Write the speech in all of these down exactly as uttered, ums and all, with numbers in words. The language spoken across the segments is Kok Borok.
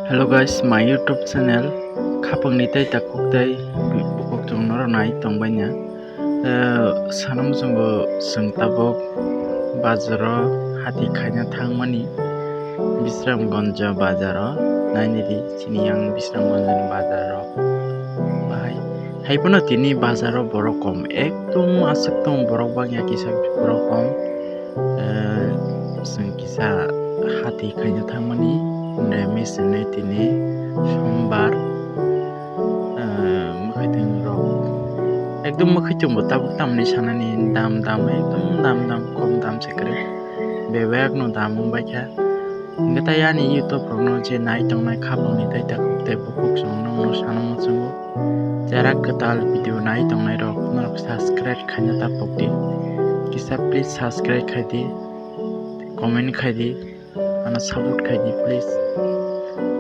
Hello guys, my YouTube channel Khapangni tei Takhuk tei Bukhuk chwng norok nai tongbaina. Eh, sana muchungo chwng tabuk bazaro hati khaina thangmani, Bisramganj bazaro. Nainidi chini yang Bisramganjni bazaro bahai. Haiphano tini bazaro borok kom, ekdom aswk tong borok bangya kisa borok kom. Eh, chwng kisa hati khaina thangmani, hwnwi mese nai tini sombar, eh, mwkhwtwng rok ekdom mwkhwtwng bo tabuk tamni sanani dam dam, ekdom dam dam, kom dam se kwrwi, bebak no dam wngbaikha. Hwnkhe tai ani YouTube rokno je nai tongnai Khapangni tei Takhuk tei Bukhuk chwng nokno sana muchungo. Jara kwtal video nai tongnai rok norok subscribe khaina ta pokdi. Kisa please subscribe khaidi, comment khaidi, ano support khaidi please.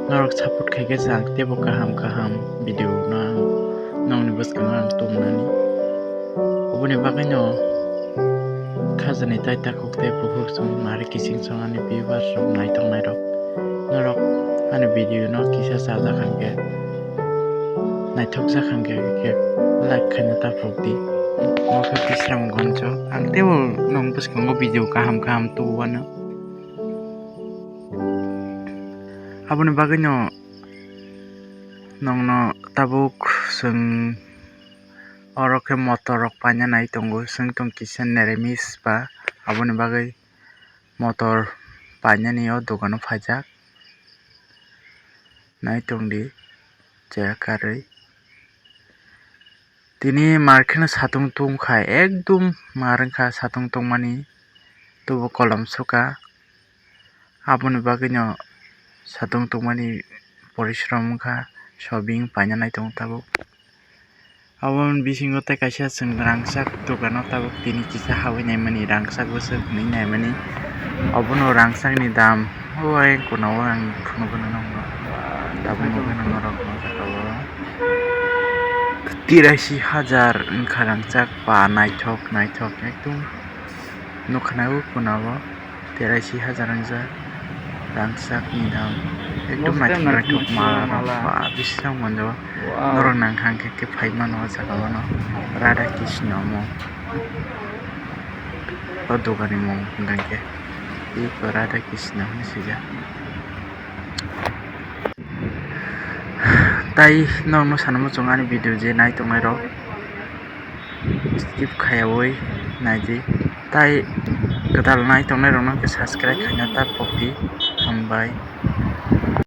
Norok support khaikhe jang teibo kaham kaham video no ang nokni bwskango ang tubunani. Oboni bagwino khajani tai takhuk tei bukhuk chwng mari kiching chwng ani viewers rok nai tongnai rok. Norok ani video no kisa chajak hwnkhe, naithokjak hwnkhe, khe like khaina ta pokdi. Omo khe Bisramganj. Ang teibo nokni bwskango video kaham kaham tubunano. Aboni bagwino nokno tabuk chwng oro khe motor rok paina nai tongo, chwng tong kisa neramis ba, aboni bagwi motor painani o dogano phaijak. Nai tongdi cheya karwi. Tini mar kheno satung tungkha, ekdom mar wngkha satung tungmani, tubo kolom suka. Aboni bagwino satung tungmani porishrom wngkha, sobing paina nai tongo tabuk. Aboni bisingo tei kaisa chwng rangchak dogano tabuk tini kisa habwi naimani, rangchak bwswk hwnwi naimani. Obono rangchakni dam o ayang kunao ang phunugwi nukgo. Tabuk nukgwi norok o jaga o tiraisi hajar wngkha rangchak, ba naithok naithok ekdom nukha nai o kunao. Teraisi hajar wngjak rangchakni dam. Ekdom naithok naithok mala rok ba bising manjak. Norok nang kha hwnkhe khe phai mano o jaga o no Radha Krishna omo. O dogan ni mung hwnkha khe Radha Krishna hinwi swijak. Tai norokno sana muchungo ani video je nai tongnai rok. Skip khaiyawi naidi. Tai kwtal nai tongnai rokno khe subscribe khaina ta pokdi. Hambai.